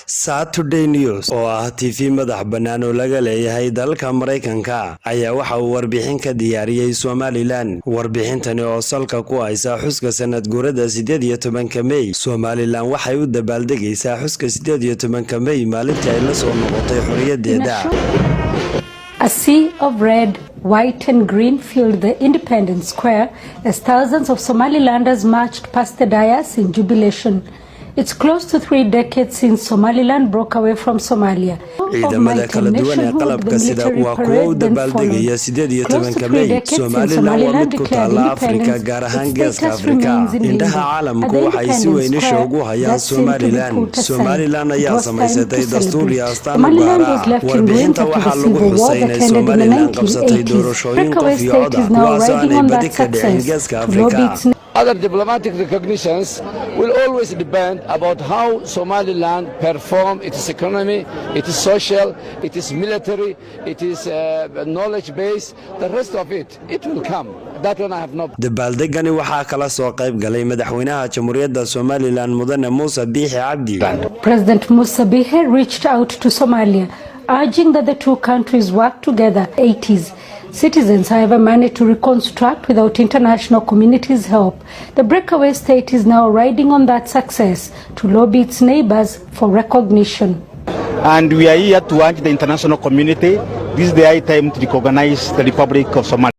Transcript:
Saturday News oo ah TV madax bannaan oo laga leeyahay dalka Maraykanka ayaa waxa uu warbixin ka diyaariyey Somaliland. Warbixintani oo salka ku haysa xuska sanad guurada 18-ka Mey. Somaliland waxay u dabaaldegaysaa xuska 18-ka Mey, maalintii ay la soo noqotay xorriyadeeda. A sea of red, white and green filled the Independence Square as thousands of Somalilanders marched past the dais in jubilation. It's close to 3 decades since Somaliland broke away from Somalia. Ciidamada kala duwan ee qalabka sida waa kuwo u dabaaldegaya 18-ka Mey. Somaliland waa mid ku taalla Afrika, gaar ahaan Geeska Afrika. Indhaha caalamku waxay si weyn isha ugu hayaan Somaliland. Somaliland ayaa samaysatay dastuur iyo astaan u gaar ah. Warbixinta waxaa lagu xusay inay Somaliland qabsatay doorashooyin qof iyo cod ah, kuwaasoo aanay badi ka dhicin Geeska Afrika. Other diplomatic recognitions will always depend about how Somaliland perform its economy, its social, its military, its knowledge base. The rest of it, it will come. That one I have no Dabaaldegani waxaa kala soo qayb galay madaxweynaha Jamhuuriyadda Somaliland, Mudane Muuse Biixi Cabdi. President Musa Bihi reached out to Somalia, urging that the two countries work together. 80s. Citizens, however, managed to reconstruct without international community's help. The breakaway state is now riding on that success to lobby its neighbors for recognition. And we are here to urge the international community, this is the high time to recognize the Republic of Somalia.